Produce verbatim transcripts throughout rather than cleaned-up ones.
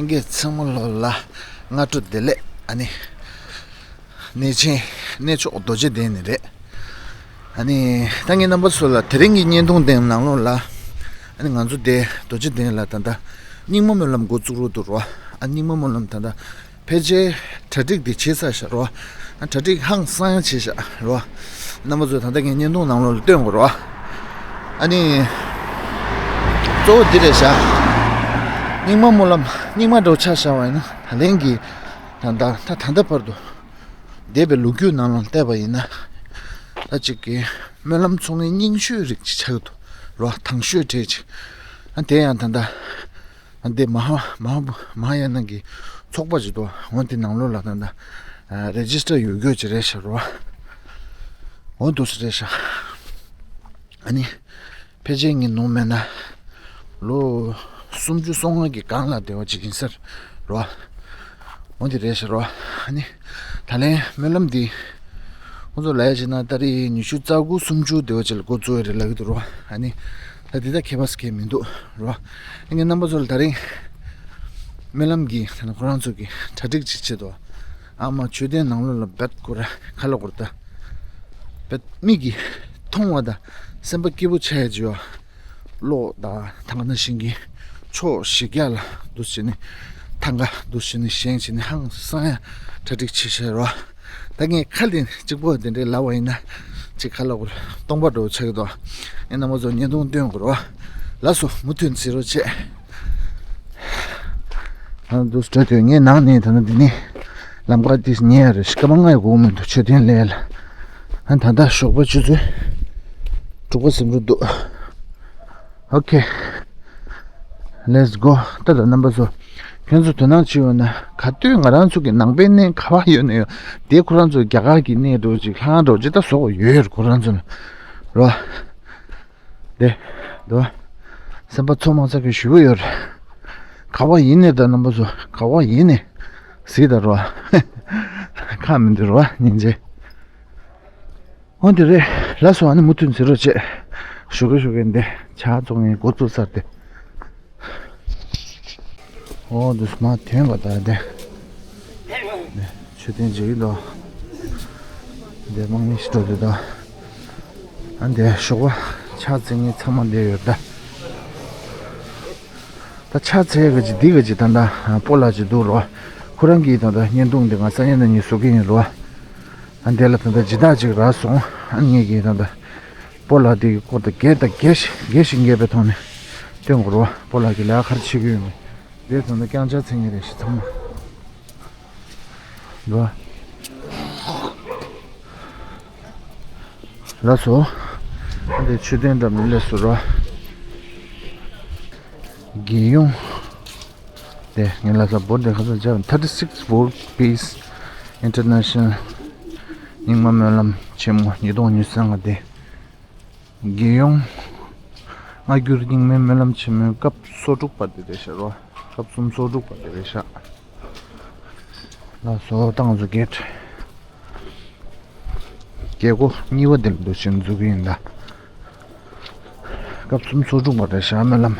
ལྷན་རྒྱས་ཚང་མ་ལོ་ལ་སྔ་དྲོ་བདེ་ལེགས། ཨ་ནི་གནས་ཆེན་གནས་མཆོག་རྡོ་རྗེ་གདན་ནས་རེད། ཨ་ནི་ད་ངས་རྣམ་པ་ཚོ་ལ་དེ་རིང་གི་བརྙན་ཐུང་དེའི་ནང་ལོགས་ལ། ཨ་ནི་ང་ཚོ་དེ་རྡོ་རྗེ་གདན་ལ་ད་ལྟ་རྙིང་མ་སྨོན་ལམ་འགོ་བཙུགས་རོགས་འདུག་རོ། ཨ་རྙིང་མ་སྨོན་ལམ་ད་ལྟ་ཕལ་ཆེར་གྲ་སྒྲིག་དེ་བྱས་ཚར་ཤག་རོ། ཨ་གྲ་སྒྲིག་ཧང་སང་ཡང་བྱས་ཤག་རོ། རྣམ་པ་ཚོ་ད་ལྟ་ངས་བརྙན་ཐུང་ནང་ལོགས་ལ་སྟོན་དགོས་རོ། ཨ་ནི་གཙོ་བོ་འདི་རེད་ཤག་རྙིང་མ་སྨོན་ལམ་རྙིང་མ་འགྲོ་ཆ་བཞག་པ་ཡིན་ན། ད་ལན་གྱི་ད་ལྟ་ད་ད་ལྟ་བར་དུ་འདས་པའི་ལོ་རྒྱུས་ནང་ལ་བལྟས་པ་ཡིན་ན། ད་ཅིག་གི་སྨོན་ལམ་འཚོགས་མཁན་རྙིང་ཤོས་རིགས་ཅིག་ཆགས་འདུག་རོ། དང་ཤོས་གྲས་ཅིག་ཨ་དེ་ཡང་ད་ལྟ་ཨ་འདི་མ་ཧ་མ་ཧ་མ་ཧཱ་ཡ་ན་གི་ཚོགས་པ་ཅིག་འདུག་འོ་དེ་ནང་ལོགས་ལ་ད་ལྟ་རེ་ཇི་སི་ཊར་ཡོད་རྒྱུ་ཅིག་རེད་ཤག་རོ། འོ་འདུག་སེ་རེད་ཤག་ཨ་ནི་ཕལ་ཆེར་ངས་ནོར་མེད་ན་ལོ་སུམ་ཅུ་སོ་ལྔ་གི་སྒང་ལ་བསྡད་པ་ཅིག་ཡིན་ས་རེད་བ། འོ་འདི་རེད་ཤག་རོ། ཨ་ནི་ད་ལན་སྨོན་ལམ་འདི་ཁོང་ཚོ་ལབ་ཡ་བྱས་ན་ཏ་རིག་ཉི་ཤུ་རྩ་དགུ་སུམ་ཅུ་བསྡད་པ་ཅིག་ལ་འགོ་བཙུགས་ཡ་རེད་ལབ་ཀྱི་འདུག་རོ། ཨ་ནི་ད་འདི་ད་ཁྱད་པར་ཁྱད་མི་འདུག་རོ། ཨ་ངས་རྣམ་པ་ཚོ་ལ་ད་རིང་སྨོན་ལམ་གྱི་ད་ནི་ཁོ་རང་ཚོ་གི་གྲ་སྒྲིག་ཅིག་བྱེད་དོ། ཨ་མ་མཆོད་རྟེན་ནང་ལོགས་ལ་བད་ཁོ་ར་ཁ་ལ་ཁོ་ར་ད་བད་མིག་གིས་མཐོང་བ་དང་སེམས་པ་སྐྱིད་པོ་ཆགས་ཡ་ཅིག་ཡོད། གློག་དང་ཐང་ག་ནང་བཞིན་གྱི་ཕྱོགས་བཞི་རྒྱ་ལ་འདུག་བྱས་ནས་ཐང་ག་འདུག་བྱས་ནས་བཞེངས་བྱས་ནས་ཧང་སང་ཡ་གྲ་སྒྲིག་བྱེད་བཞིན་རོ། ད་ངས་ཁ་ལ་གཅིག་པོ་དེ་འདྲའི་ལབ་པ་ཡིན་ན་ཅིག་ཁ་ལ་ཁོ་ར་སྟོང་པ་འདྲ་བོ་ཆགས་ཀྱི་འདུག་ཨེ་རྣམ་པ་ཚོ་བརྙན་ཐུང་སྟོན་དགོས་རོ། ལགས་སོ་མུ་མཐུད་གཟིགས་རོགས་བྱེད། ཨ་འདུག་སེ་འགྲོ་དུས་ངས་ནང་ནས་ད་ནི་འདི་ནི་ལམ་ཁ་འདི་ཉལ་ཡ་རེད། སྐར་མ་ལྔ་ཡི་འགོར་མི་འདུག་མཆོད་རྟེན་ལ་ཡ་ལ། ཨ་ད་ལྟ་ཞོགས་པ་ཆུ་ཚོད་དྲུག་པ་ཟིན་འགྲོ་འདུག་ཨོ་ཁེ། Let's go. ད་ལྟ་རྣམ་པ་ཚོ་ཁྱོད་ཚོ་དོ་སྣང་བྱེད་ཡོང་ན་ག་དུས་ང་རང་ཚོ་གི་ནང་པའི་གནས་ག་བ་ཡོད་ན་ཡོད་དེ་ཁོ་རང་ཚོ་རྒྱ་གར་གྱི་གནས་འགྲོ་ཅིག་ལྷང་འགྲོ་ཅིག་ད་བཟོ་དགོས་ཡོད་ཁོ་རང་ཚོ་ལ་རོ། དེ་དོ། སེམས་པ་ཚོར་མ་ཚར་གི་ཞུ་གི་ཡོད་རེད། ག་བ་ཡིན་ནས་ད་རྣམ་པ་ཚོ་ག་བ་ཡིན་ནས་གཟིགས་ད་རོ། ཁག་མི་འདུག་རོ་སྙིང་རྗེ། འོ་འདི་རེད། ལགས་སོ་ཨ་ནི་མུ་མཐུད་གཟིགས་རོགས་བྱེད། ཞུ་གི་ཞུ་གི་འདི་ཇ་བཙོང་ཡིན་འགོ་བཙུགས་ཚར་ཏེ། འོ་འདི་མ་ཐོན་པ་ད་དེ། མཆོད་རྟེན་ཅིག་འདུག་འདི་དམག་མི་ཞིག་འགྲོ་འདི་འདུག་ཨ་འདི་ཞོགས་པ་ཕྱག་འཚལ་མཁན་ཚང་མ་འདི་ཡོད་ད། ད་ཕྱག་འཚལ་ག་ཅིག་འདི་ག་ཅིག་ད་ད་སྤོ་ལགས་ཅིག་འདུག་རོ། ཁོ་རང་གིས་ད་ད་བརྙན་ཐུང་འདི་ང་ས་ཡན་ན་ཉིད་བཟོ་གི་ཡིན་རོ། ཨ་འདི་ལ་ད་ད་ཇི་ལྟར་ཅིག་རག་སོང་ཨ་ངེད་ཀྱིས་ད་ད། སྤོ་ལགས་དེ་གི་སྐོར་དང་རྒྱས་དང་རྒྱས་ཤིང་རྒྱས་ཤིང་རྒྱས་པའི་ཐོག་ནས་སྟོན་དགོས་རེད་བ། སྤོ་ལགས་ཀྱིས་ལས་ཀ་ག་རེ་བྱེད་ཀྱི་ཡོད་མེད། དེ་ཐོག་ནས་རྐྱང་ཕྱག་འཚལ་མཁན་རེད་ཤག་ཚང་མ་འགྲོ། ལགས་སོ། ཨ་འདི་མཆོད་རྟེན་འདྲ་མི་སླེབས་སོང་ར། རྒྱལ་ཡོངས། དེ་ངས་ལ་ས་བོད་དེ་ཁ་ཚ་བྱ་thirty six World Peace International རྙིང་མ་སྨོན་ལམ་ཆེན་མོ་ཉིས་སྟོང་ཉི་ཤུ་རྩ་ལྔ་དེ། རྒྱལ་ཡོངས་སྔ་འགྱུར་རྙིང་མའི་སྨོན་ལམ་ཆེན་མོའི་སྐབས་སོ་དྲུག་པ་དེ་རེད་ཤག་རོ། སྐབས་སུམ་ཅུ་སོ་དྲུག་པ་དེ་རེད་ཤག་ལགས་སོ་ད་ང་ཚོ་གེ་ཊི་རྒྱལ་སྒོ་གཉིས་པ་དེ་ལ་འདུག་བྱས་འཛུལ་གྱི་ཡིན་ད། སྐབས་སུམ་ཅུ་སོ་དྲུག་པ་རེད་ཤག་སྨོན་ལམ།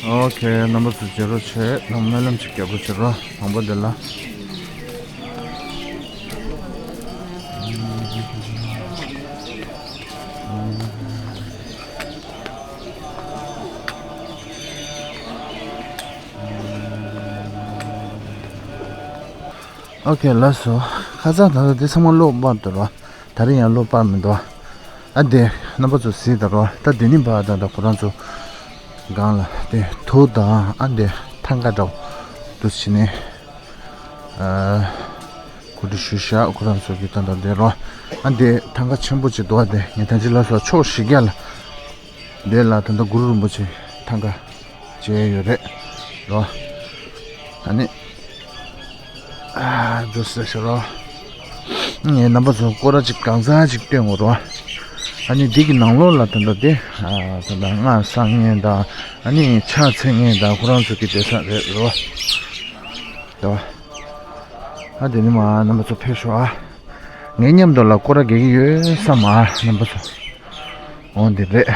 ཨོ་ཁེ། རྣམ་པ་ཚོ་མཇལ་རོགས་བྱེད། ནང་སྨོན་ལམ་ཅིག་རྒྱག་རོགས་བྱེད་རོགས། དང་པོ་འདི་ལ། ཨོ་ཁེ། ལགས་སོ། ཁ་སང་ད་ལྟ་འདི་ཚང་མ་གློག་དམར་འདུག་རོ། ད་རིང་ཡང་གློག་དམར་མི་འདུག་ཨ་འདི་རྣམ་པ་ཚོ་གཟིགས་དང་རོ། ད་འདི་ནི་བ་ད་ད་ཁོ་རང་ཚོ་སྒང་ལ་དེ་དུག་དང་ཨ་འདི་ཐང་ག་འདྲ་བོ་འདུག་བྱས་ནས་ཨ་གོ་སྒྲིག་ཞུས་ཤག་ཁོ་རང་ཚོ་གི་ད་ད་འདི་རོ། ཨ་འདི་ཐང་ག་ཆེན་པོ་ཅིག་འདུག་ཨ་འདི་ངས་ད་ཅི་ལ་སོགས་ཕྱོགས་བཞི་རྒྱ་ལ་འདི་ལ་ད་ད་གུ་རུ་རིན་པོ་ཆེ་ཐང་ག་བྱས་ཡོད་རེད་རོ། ཨ་ནི། ཨ་འདུག་སེ་ཤོ་རོ། ངས་རྣམ་པ་ཚོ་སྐོར་ར་ཅིག་གང་ཚང་ཅིག་སྟོན་དགོས་རོ། ཨ་ནི་འདི་གི་ནང་ལོགས་ལ་ད་ལྟ་དེ་ཨ་ད་ལྟ་སྔགས་བསང་མཁན་དང་ཨ་ནི་ཕྱག་འཚལ་མཁན་དང་ཁོ་རང་ཚོ་གི་བསྡད་ས་རེད་རོ། དོ། ཨ་དེ་ནི་མ་རྣམ་པ་ཚོ་ཕེབས་ཤོག་ཨ། ངའི་མཉམ་དུ་ལ་སྐོར་ར་རྒྱག་གི་ཡོད་ས་མ་རྣམ་པ་ཚོ། འོ་འདི་རེད།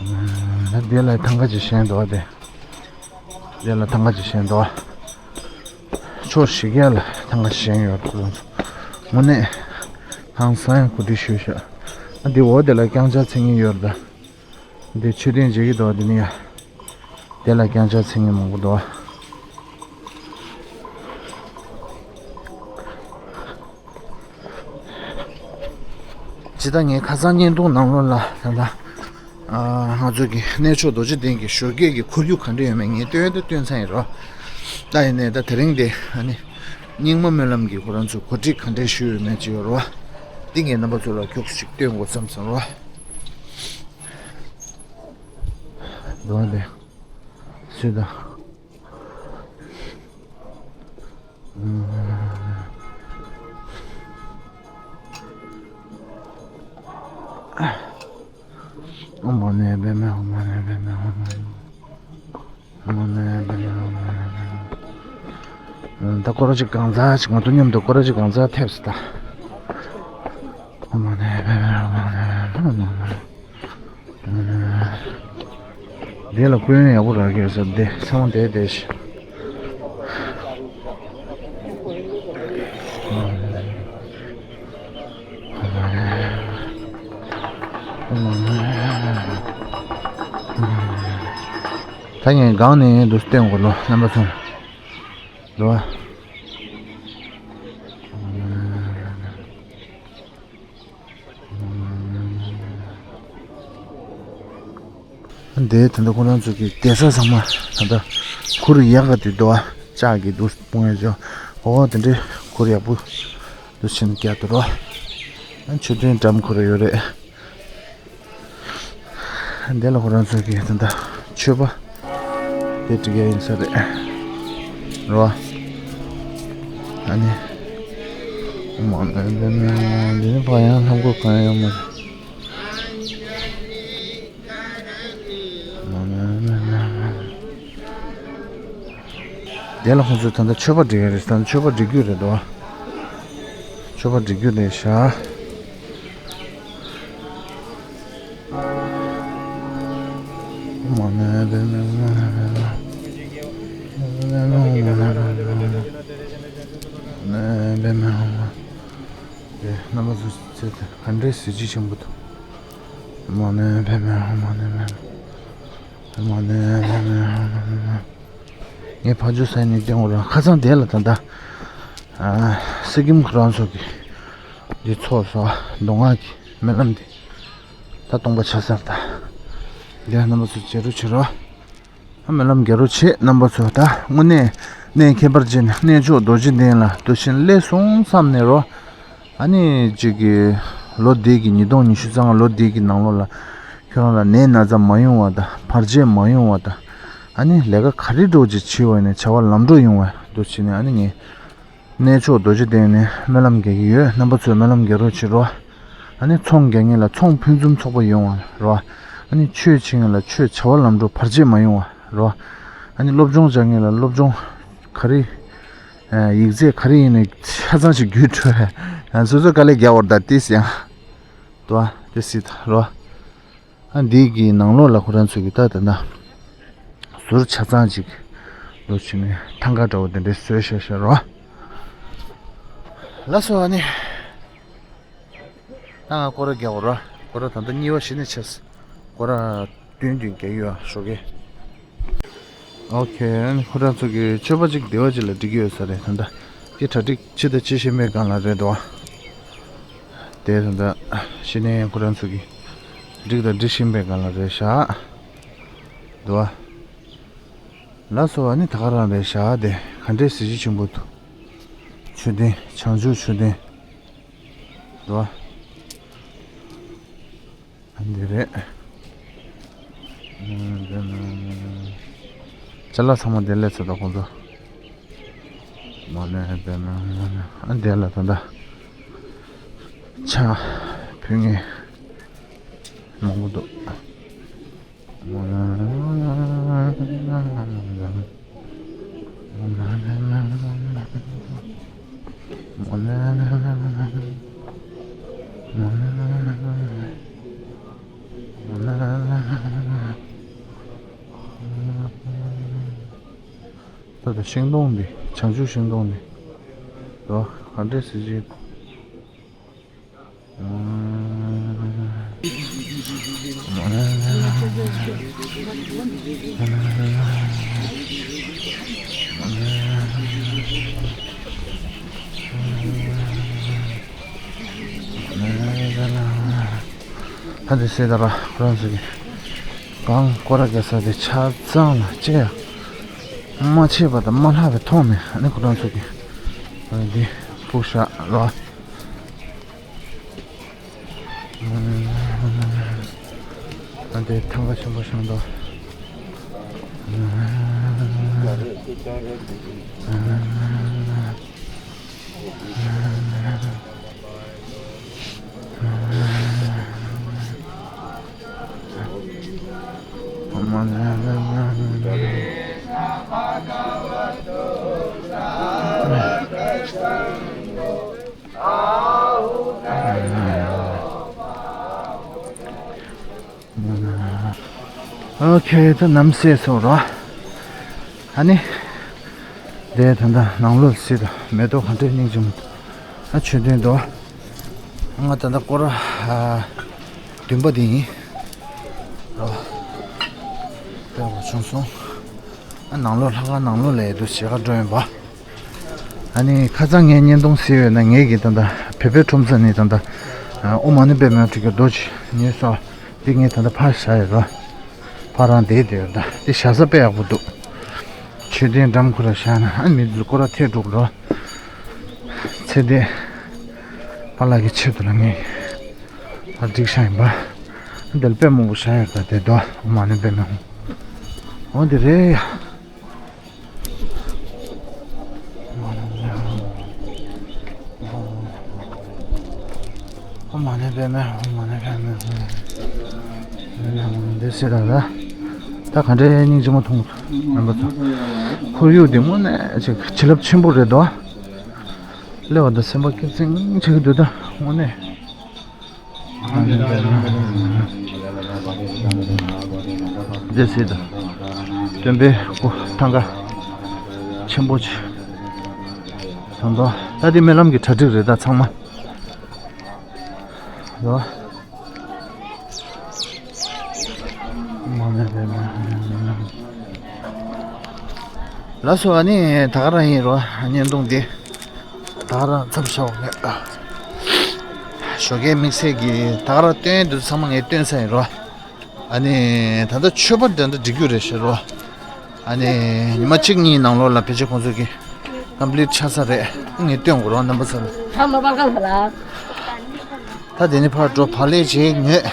ད་འདི་ལ་ཐང་ག་ཅིག་བཞེངས་འདུག་སྟེ། འདི་ལ་ཐང་ག་ཅིག་བཞེངས་འདུག་ཕྱོགས་བཞི་ག་ལ་ཐང་ག་བཞེངས་ཡོད་འདུག་དངོས་གནས་ཧང་སང་གོ་སྒྲིག་ཞུས་ཤག་ཨ་འདི་འོག་དེ་ལ་རྐྱང་ཕྱག་འཚལ་མཁན་ཡོད་རེད་ད། འདི་མཆོད་རྟེན་མཇལ་གྱི་འདུག་འདི་ནི་ཡ། དེ་ལ་རྐྱང་ཕྱག་འཚལ་མཁན་མང་པོ་འདུག་སྤྱིར་བཏང་ངའི་ཁ་སང་བརྙན་ཐུང་ནང་ལོགས་ལ་ད་ལྟ་ང་ཚོ་གི་གནས་མཆོག་རྡོ་རྗེ་གདན་གྱི་ཞོགས་ཀས་ཀྱི་ཁོར་ཡུག་ག་འདྲ་ཡོད་མེད་ངས་སྟོན་ད་སྟོན་ཚར་ཡིན་རོ། ད་ཡིན་ནའི་ད་དེ་རིང་དེ་ཨ་ནི་རྙིང་མ་སྨོན་ལམ་གྱི་ཁོ་རང་ཚོ་གོ་སྒྲིག་ག་འདྲ་ཞུས་ཡོད་མེད་ཅིག་ཡོད་རོ། འདི་ངས་རྣམ་པ་ཚོ་ལ་ཁྱུག་ཅིག་སྟོན་དགོས་བསམ་སོང་རོ། འདུག་སྟེ། སུས་ད། ཨོཾ་མ་ཎི་པདྨེ་ཧཱུྃ། མ་ཎི་པདྨེ་ཧཱུྃ། མ་ཎི་པདྨེ་ཧཱུྃ། མ་ཎི་པདྨེ་ཧཱུྃ། ད་སྐོར་ར་ཅིག་གང་ཚར་ཅིག་ང་ཚོ་མཉམ་དུ་སྐོར་ར་ཅིག་གང་ཚར་ཐེབས་སུ་ད། ཨོཾ་མ་ཎི་པདྨེ་ཧཱུྃ། མ་ཎི་པདྨེ་ཧཱུྃ། དེ་ལ་སྐུ་ཡོན་ཡག་པོ་རག་གི་ཡོད་ས་དེ་ཚང་མ་དེ་དེ་ཤི། ད་ངས་སྒང་ནས་འདུག་སྟོན་དགོས་ལོ་རྣམ་པ་ཚོ་ལོ། འདི་ད་ལྟ་ཁོ་རང་ཚོ་གི་གདན་ས་ཚང་མ་ད་ལྟ་གུར་ཡག་ག་དུས་འདུག་ཨ། ལྕགས་ཀྱི་འདུག་སྤུངས་ཡ་ཅོ། ཨོ་དེ་འདྲའི་གུར་ཡག་པོ་འདུག་ཕྱིན་རྒྱ་དུ་རོ། མཆོད་རྟེན་འགྲམ་ཁོ་ར་ཡོད་རེད། འདི་ལ་ཁོ་རང་ཚོ་གི་ད་ལྟ་མཆོད་པ་དེ་སྒྲིག་ཡ་ཡིན་ས་རེད། རོ། ཨ་ནི། མ་འདི་ནི་བ་ཡང་ལྷམ་གོག་གང་ཡང་མ་རེད། དེ་ལ་ཁོང་ཚོས་ད་ལྟ་མཆོད་པ་སྒྲིག་ཡ་རེད། ད་ལྟ་མཆོད་པ་སྒྲིག་རྒྱུ་རེད་དོ། མཆོད་པ་སྒྲིག་རྒྱུ་རེད་ཤག་རྣམ་པ་ཚོ་ཚེ་ག་འདྲའི་གཟི་བརྗིད་ཆེན་པོ་འདུག་མ་ནེ་བེ་མེ་ཧོ། མ་ནེ་བེ་མེ། མ་ནེ་བེ་མེ་ཧོ། མ་ནེ་བེ་མེ། ངས་ཕ་ཇོ་སའི་ནས་བསྟན་འོ་རང་ཁ་སང་དེ་ལ་ད་ལྟ། ཨ། སི་ཀིམ་ཁོ་རང་ཚོ་གི་འདི་ཚོགས་སོ། མདོ་སྔགས་ཀྱི་སྨོན་ལམ་འདི་ད་སྟོང་པ་ཆགས་ཚར་ད། འདི་རྣམ་པ་ཚོ་མཇལ་རོགས་བྱེད་རོགས། སྨོན་ལམ་རྒྱག་རོགས་བྱེད། རྣམ་པ་ཚོ་ད་དངོས་གནས་གནས་ཁྱད་པར་ཅན་གནས་མཆོག་རྡོ་རྗེ་གདན་ལ་འདུག་ཕྱིན་སླེབས་སོང་བསམ་ནས་རོ། ཨ་ནི་གཅིག་གི་ལོ་འདི་གི་ཉིས་སྟོང་ཉི་ཤུ་རྩ་ལྔ་ལོ་འདི་གི་ནང་ལོགས་ལ་ཁྱོད་རང་ལ་ནད་ན་ཚ་མ་ཡོང་བ་དང་བར་ཆད་མ་ཡོང་བ་དང་། ཨ་ནི་ལས་ཀ་ག་རེ་འགྲོ་ཅིག་བྱེད་པ་ཡིན་ན་བྱ་བ་ལམ་འགྲོ་ཡོང་བ་འདུག་ཕྱིན་ནས། ཨ་ནི་ངས་གནས་མཆོག་རྡོ་རྗེ་གདན་ནས་སྨོན་ལམ་རྒྱག་གི་ཡོད། རྣམ་པ་ཚོས་སྨོན་ལམ་རྒྱག་རོགས་བྱེད་རོ། ཨ་ནི་ཚོང་རྒྱག་མཁན་ལ་ཚོང་ཕུན་སུམ་ཚོགས་པ་ཡོང་བ་རོ། ཨ་ནི་ཆོས་བྱེད་མཁན་ལ་ཆོས་བྱ་བ་ལམ་འགྲོ་བར་ཆད་མ་ཡོང་བ་རོ། ཨ་ནི་སློབ་སྦྱོང་སྦྱང་མཁན་ལ་སློབ་སྦྱོང་ག་རེ། ཨ། ཡིག་ཚད་ག་རེ་ཡིན་ནའི་ཆ་ཚང་ཞིག་བརྒྱུད་འགྲོ་ཡ། སོ་སོ་དཀའ་ལས་རྒྱག་འོར་ད་ཏིས་ཡང་། དོ་ཨ་ཏིས་སི་ད་རོ། ཨ། འདི་གི་ནང་ལོགས་ལ་ཁོ་རང་ཚོ་གི་ད་ད་ན་ཟུར་ཆ་ཚང་ཅིག་ལོ་ཕྱི་ནས་ཐང་ག་འདྲ་བོ་དེ་འདྲས་བཟོས་ཤག་ཤག་རོ། ལགས་སོ། ཨ་ནི་ད་ང་སྐོར་ར་རྒྱག་འོ་ར། སྐོར་ར་ད་ལྟ་གཉིས་པ་ཞིག་ནས་ཆས། སྐོར་ར་བདུན་བདུན་རྒྱག་ཡོད་ཞོགས་ཀས། ཨོ་ཁེ། ཨ་ནི་ཁོ་རང་ཚོ་གི་མཆོད་པ་ཅིག་སྡེ་བ་ཅིག་ལ་སྒྲིག་གི་ཡོད་ས་རེད། ད་ལྟ་དེ་གྲ་སྒྲིག་ཕྱི་ད་ཕྱི་བཞིན་པའི་སྒང་ལ་རེད་དོ། དེ་ད་ལྟ་ཕྱི་ནས་ཁོ་རང་ཚོ་གི་སྒྲིག་དང་སྒྲིག་བཞིན་པའི་སྒང་ལ་རེད་ཤག་དོ། ལགས་སོ། ཨ་ནི་ད་ག་རང་རེད་ཤག་དེ་ག་འདྲའི་གཟི་བརྗིད་ཆེན་པོ་འདུག་མཆོད་རྟེན། བྱང་ཆུབ་མཆོད་རྟེན་དོ། ཨ་འདི་རེད། ཅ་ལག་ཚང་མ་འདི་སླེབས་ཚར་ད་ཁོང་ཚོ། མ་ནེ་བེ་མེ་ཧོ། མ་ནེ། ཨ་འདི་ལ་ད་ལྟ་ཕྱག་ཕུལ་མཁན་མང་པོ་འདུག་ད་ལྟ་ཤིང་སྡོང་འདི། བྱང་ཆུབ་ཤིང་སྡོང་འདི། ཨོ། ག་འདྲས་ཟེར་ཅིག་ད་དེ་སེ་ད་ར་ཁོ་རང་ཚོ་གི་གང་སྐོར་ར་རྒྱག་ས་དེ་ཆ་ཚང་ལ་ཅི་ཡང་མ་ཆད་པ་དང་མ་ལྷག་པའི་ཐོག་ནས་ཨ་ནི་ཁོ་རང་ཚོ་གི་འདི་ཕུག་ཤག་ར། ཨ་འདི་ཐང་ག་ཆེན་པོ་བཞེངས་འདུག་ཨོ་ཁེ། ད་ནམ་ཟེར་སོང་ར། ཨ་ནི། དེ་ད་ལྟ་ནང་ལོགས་སི་ད་མེ་ཏོག་ག་འདྲས་སྙིང་རྗེ་མོ། ཨ་མཆོད་རྟེན་འདུག་ང་ད་ལྟ་སྐོར་ར་ཨ་བདུན་པ་དེ་ཡིན། ར། དཔེ་བ་བྱུང་སོང་། ཨ་ནང་ལོགས་ལྷ་ཁང་ནང་ལོགས་ལ་ཡོད་དུ་ཞེ་ག་འགྲོ་ཡིན་པ། ཨ་ནི་ཁ་སང་ངའི་བརྙན་ཐུང་གཟིགས་ཡོད་ན་ངེད་ཀྱི་ད་ལྟ་བོད་པའི་ཁྲོམ་ས་ནས་ད་ལྟ་ཨོཾ་མ་ཎི་པདྨེ་ཧཱུྃ་ཁྲི་ཀ་རྡོ་རྗེ་ཉེ་སོ། འདི་ངས་ད་ལྟ་ཕར་བཞག་ཡོད་ར། ཕར་རང་བསྡད་བསྡད་ཡོད་ད། འདི་བཞག་ས་དཔེ་ཡག་པོ་འདུག་མཆོད་རྟེན་འགྲམ་ཁོ་ར་བཞག་ན་ཨ་མི་ཚོ་སྐོར་ར་ཐད་འགྲོ་གི་ར། ཚེ་འདས་པཱ་ལགས་ཀྱི་ཆེད་དུ་ལ་ངས་ཕར་སྒྲིག་བཞག་ཡིན་པ། འདིར་དཔེ་མང་པོ་བཞག་ཡོད་ད། དེ་དོ་མ་ཎི་པདྨེ་ཧཱུྃ། འོ་འདི་རེད་ཡ། ཨོཾ་མ་ཎི་པདྨེ་ཧཱུྃ། མ་ཎི་པདྨེ་ཧཱུྃ། འདི་སེ་ད་ད། ད་ག་འདྲའི་སྙིང་རྗེ་མོ་མཐོང་རྣམ་པ་ཚོ། ཁོར་ཡུག་འདི་དངོས་གནས་ཅིག་བྱིན་རླབས་ཆེན་པོ་རེད་དོ། སླེབས་པ་དང་སེམས་པ་སྐྱིད་སིང་ཆགས་ཀྱི་འདུག་ད་དངོས་གནས། འདི་སྲིད་དུ་སྟོན་པའི་སྐུ་ཐང་ག་ཆེན་པོ་ཆེ། ད་ལྟ་ད་འདི་སྨོན་ལམ་གྱི་གྲ་སྒྲིག་རེད་ད་ཚང་མ། ལོ། ལགས་སོ། ཨ་ནི་ད་ག་རང་ཡིན་རོ། བརྙན་ཐུང་འདི་ད་ག་རང་མཚམས་བཞག་ངས། ཞོགས་ཀའི་དམིགས་བསལ་གྱི་ད་ག་རང་སྟོན་འདི་ཚང་མ་ངས་སྟོན་ས་ཡིན་རོ། ཨ་ནི་ད་ལྟ་མཆོད་པ་འདི་འདྲ་སྒྲིག་རྒྱུ་རེད་ཤག་རོ། ཨ་ནི་ཉི་མ་གཅིག་གཉིས་ནང་ལོགས་ལ་ཕལ་ཆེར་ཁོང་ཚོ་གི་ཀམ་པི་ལིཊ་ཆགས་ས་རེད། ངས་སྟོན་དགོས་རོ་རྣམ་པ་ཚོ་ལ། ད་དེ་ནས་ཕར་འགྲོ། བག་ལེབ་ཅིག་ཉོས།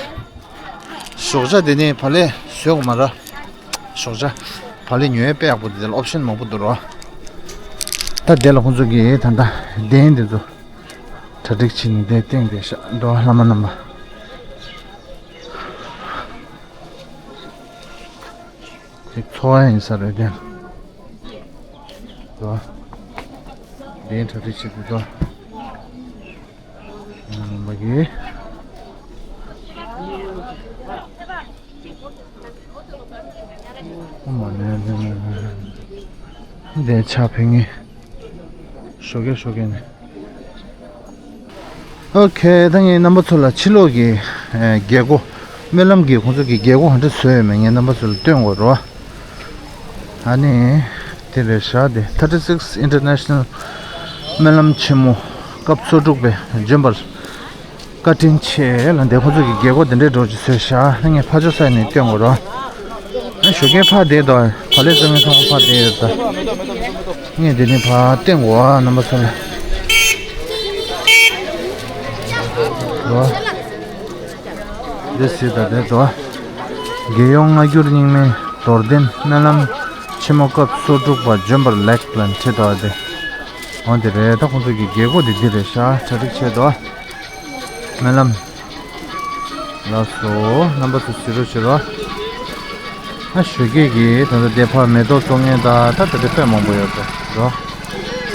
ཞོགས་ཇ་དེ་ནས་བག་ལེབ་བཟོས་དགོས་མ་ར། ཞོགས་ཇ་བག་ལེབ་ཉོས་དཔེ་ཡག་པོ་འདུག་དེ་ལ་ཨོབ་ཤན་མང་པོ་འདུག་རོ། ད་དེ་ལ་ཁོང་ཚོ་གིས་ད་ལྟ་གདན་འདི་ཚོ་གྲ་སྒྲིག་བྱས་ནས་དེ་སྟེང་དེ་ཤག་འགྲོ་བ་བླ་མ་རྣམ་པ། ཅིག་འཚོ་བ་ཡིན་ས་རེད་དེ། དོ། དེ་གྲ་སྒྲིག་བྱེད་དུས་དོ། ཨ་མ་གི། ཨ་མ་ནི། དེ་ཕྱག་ཕུལ་ངེས། ཞོགས་ཀས་ཞོགས་ཀས་ནས། ཨོ་ཁེ། ད་ངས་རྣམ་པ་ཚོ་ལ་ཕྱི་ལོགས་ཀྱི་ཨེ་རྒྱལ་སྒོ་སྨོན་ལམ་གྱི་ཁོང་ཚོ་གི་རྒྱལ་སྒོ་ག་འདྲ་བཟོས་ཡོད་མེད་ངས་རྣམ་པ་ཚོ་ལ་སྟོན་དགོས་རོ། ཨ་ནི་དེ་རེད་ཤག་དེ་thirty six International སྨོན་ལམ་ཆེན་མོ་སྐབས་སོ་དྲུག་པའི་འབྱོན་པར་བཀའ་དྲིན་ཆེ་ལ། འདི་ཁོ་ཚོ་གི་རྒྱལ་སྒོ་དེ་འདྲའི་འགྲོ་ཅིག་བཟོས་ཤག་ངས་ཕར་ཕྱོགས་ས་ནས་སྟོན་དགོས་རོ། ཨ་ཞོགས་ཀས་ཕར་བསྡད་དོ། བག་ལེབ་བཙོང་མཁན་ཚང་མ་ཕར་བསྡད་ཡོད་ད། ངས་འདི་ནས་ཕར་སྟོན་དགོས་ཨ་རྣམ་པ་ཚོ་ལ། རོ། འདི་སྲིད་ད་དེ་ཚོ། རྒྱལ་ཡོངས་སྔ་འགྱུར་རྙིང་མའི་རྡོར་གདན་སྨོན་ལམ་ཆེན་མོ་སྐབས་སོ་དྲུག་པ་འབྱོན་པར་ལེགས་ལ་འཁྲིད་དོ་དེ། འོ་འདི་རེད་ད། ཁོང་ཚོ་གི་རྒྱལ་སྒོ་འདི་འདི་རེད་ཤག་གྲ་སྒྲིག་བྱས་དོ། སྨོན་ལམ། ལགས་སོ། རྣམ་པ་ཚོ་གཟིགས་རོགས་བྱེད་རོགས། ཨ་ཞོགས་ཀས་ཀྱི་ད་ལྟ་དེ་ཕར་མེ་ཏོག་བཙོང་མཁན་དང་ད་ལྟ་དེ་དཔེ་མང་པོ་ཡོད་རེད་རོ།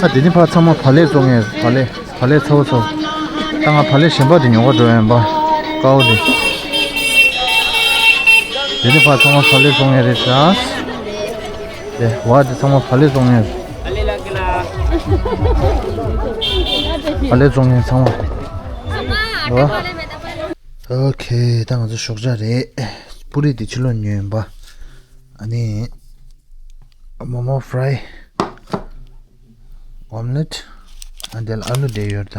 ཨ་དེ་ནི་ཕར་ཚང་མ་བག་ལེབ་བཙོང་མཁན། བག་ལེབ་བག་ལེབ་ཚ་བོ་ཚ་བོ། ད་ང་བག་ལེབ་གཞན་པ་དེ་ཉོ་ག་འགྲོ་ཡིན་པ། དཀར་པོ་དེ། དེ་ནི་ཕར་ཚང་མ་བག་ལེབ་བཙོང་མཁན་རེད་ཤག་དེ་བ་དེ་ཚང་མ་བག་ལེབ་བཙོང་མཁན་རེད། བག་ལེབ་བཙོང་མཁན་ཚང་མ། ཨོ་ཁེ། ད་ང་ཚོ་ཞོགས་ཇ་རེད། པུ་རི་དེ་ཕྱི་ལོགས་ཉོས་ཡིན་པ། ཨ་ནི་མོ་མོ་ཕ་རའི། ཨོམ་ལེཊ། ཨ་འདི་ལ་ཨ་ལུ་བསྡད་ཡོད་ད།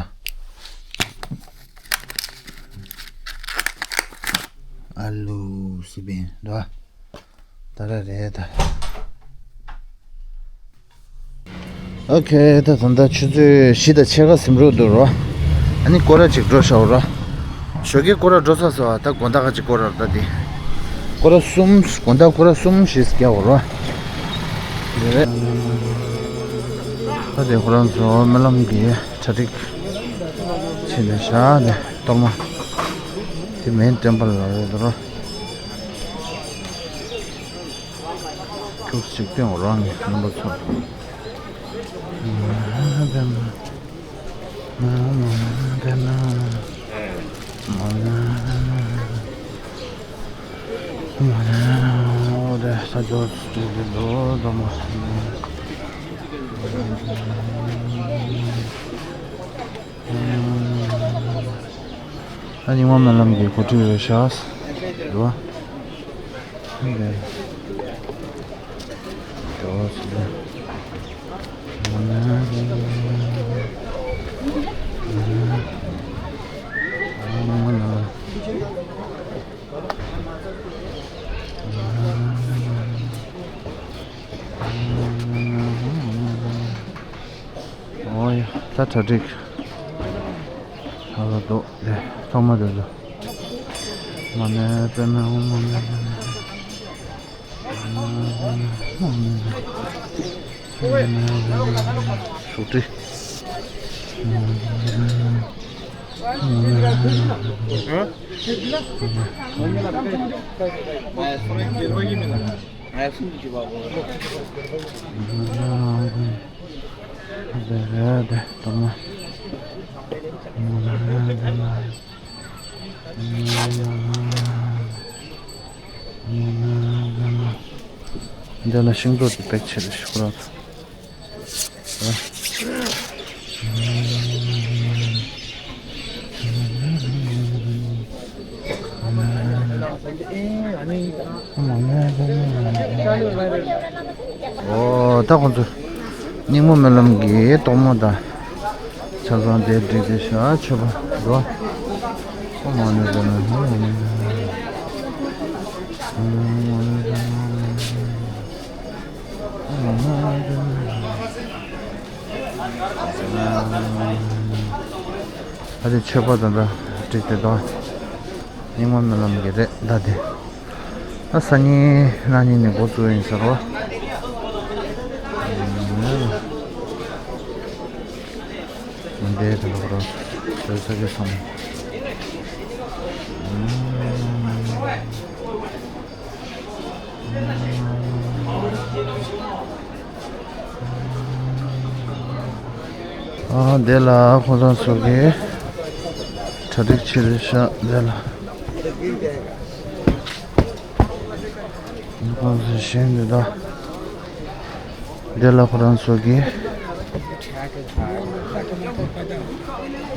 ཨ་ལུ་སི་པན་འདུག་ཨ། ད་ར་རེད་ད། ཨོ་ཁེ། ད་ད་ལྟ་ཆུ་ཚོད་བཞི་དང་ཕྱེད་ཀ་ཟིན་འགྲོ་འདུག་རོ། ཨ་ནི་སྐོར་ར་ཅིག་འགྲོ་ཤག་རོ། ཞོགས་ཀས་སྐོར་ར་འགྲོ་ཚར་སོང་ཨ། ད་དགོང་དག་ག་ཅིག་སྐོར་ར་ད་དེ། སྐོར་ར་གསུམ། དགོང་དག་སྐོར་ར་གསུམ་བཞི་རྒྱག་རོ། རེད། ད་དེ་ཁོ་རང་ཚོ་སྨོན་ལམ་གྱི་གྲ་སྒྲིག་བྱས་ནས་བཞག་ནས་གཏོར་མ་དེ་མེ་འདྲེན་པ་ལ་རེད་རོ། ཐུགས་གཅིག་སྟོན་རང་གི་རྣམ་པ་ཚོ། ཨ་རྙིང་མ་སྨོན་ལམ་གྱི་གོ་སྒྲིག་རེད་ཤག་རེད་བ། འདི། འགྲོ་ཟེར། ཨོ་ཡ། ད་གྲ་སྒྲིག་ཧ་ལ་འདུག་དེ་ཐོག་མ་དེ་ཚོ། མ་ཎི་པདྨེ་ཧཱུྃ། མ་ཎི་པདྨེ་ཧཱུྃ། མ་ཎི་པདྨེ་ཧཱུྃ། མ་ཎི་པདྨེ་ཧཱུྃ། ཞུགས་ཏེ། འདི་ལ་ཤིང་ཏོག་དེ་པེག་ཆེ་རེ་ཞིག་རོགས། ཨོ། ད་ཁོང་ཚོ་སྙིགས་མ་སྨོན་ལམ་གྱི་གཏོར་མ་དང་ཆབ་གསང་དེ་བསྒྲིགས་ཏེ་ཤག་མཆོད་པ་འདུག་ཨོཾ་མ་ཎི་པདྨེ་ཧཱུྃ། ཨ་དེ་མཆོད་པ་དང་འདྲ་བསྒྲིགས་ཏེ་འདུག་སྙིགས་མ་སྨོན་ལམ་གྱི་རེད་ད་དེ། ད་སང་ཉིན་གནངས་ཉིན་ནས་འགོ་བཙུགས་ཡིན་ཟེར་བ། འདས་དེ་ལོག་རོགས་བཟོས་ས་གི་སོང་། ཨ་འདི་ལ་ཁོ་རང་ཚོ་གི་གྲ་སྒྲིག་བྱེད་རེད་ཤག་འདི་ལ། ཁོ་རང་ཚོ་གཞན་འདི་དག་འདི་ལ་ཁོ་རང་ཚོ་གི།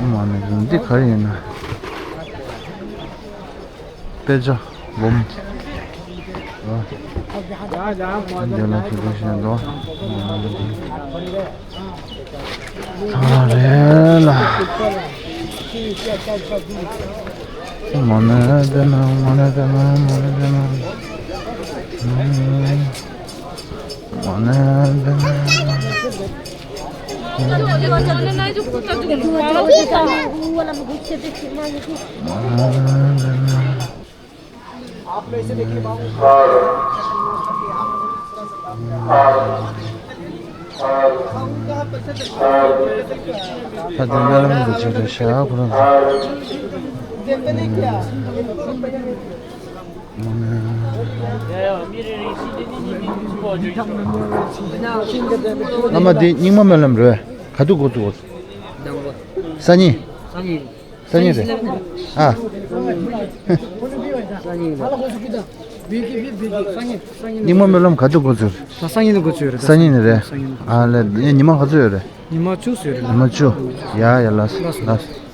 ཨོཾ་མ་ཎི་པདྨེ། འདི་ག་རེ་ཡིན་ན། དཔེ་ཆ་སྦོམ། འདི་ལ་ཐུགས་རྗེ་ཆེ་འདུག་ཨོཾ་མ་ཎི་པདྨེ། ཨ་རེ་ལ། མ་ཎི་པདྨེ་ཧཱུྃ། མ་ཎི་པདྨེ་ཧཱུྃ། མ་ཎི་པདྨེ་ཧཱུྃ། མ་ཎི་པདྨེ་ཧཱུྃ། མ་ཎི་པདྨེ་ཧཱུྃ། མ་ཎི་པདྨེ་ཧཱུྃ། ད་དེ་སྨོན་ལམ་འདི་བྱེད་དུ་བྱ་ཁོ་རང་ཚོ། ཨ་མ་འདི་རྙིང་མ་སྨོན་ལམ་རེད། ག་དུས་འགོ་བཙུགས། སང་ཉིན། སང་ཉིན་རེད། ཨ། སང་ཉིན་རེད། རྙིང་མ་སྨོན་ལམ་ག་དུས་འགོ་ཚུགས། ད་སང་ཉིན་ལ་འགོ་ཚུགས་ཡོད་རེད། སང་ཉིན་ནས་རེད། སང་ཉིན་ནས། ཨ་ལས། ཉི་མ་ག་ཚོད་ཡོད་རེད། ཉི་མ་བཅུ་ཙམ་ཡོད་རེད། ཉི་མ་བཅུ། ཡ་ཡ་ལགས་སོ། ལགས་སོ། ལགས་སོ།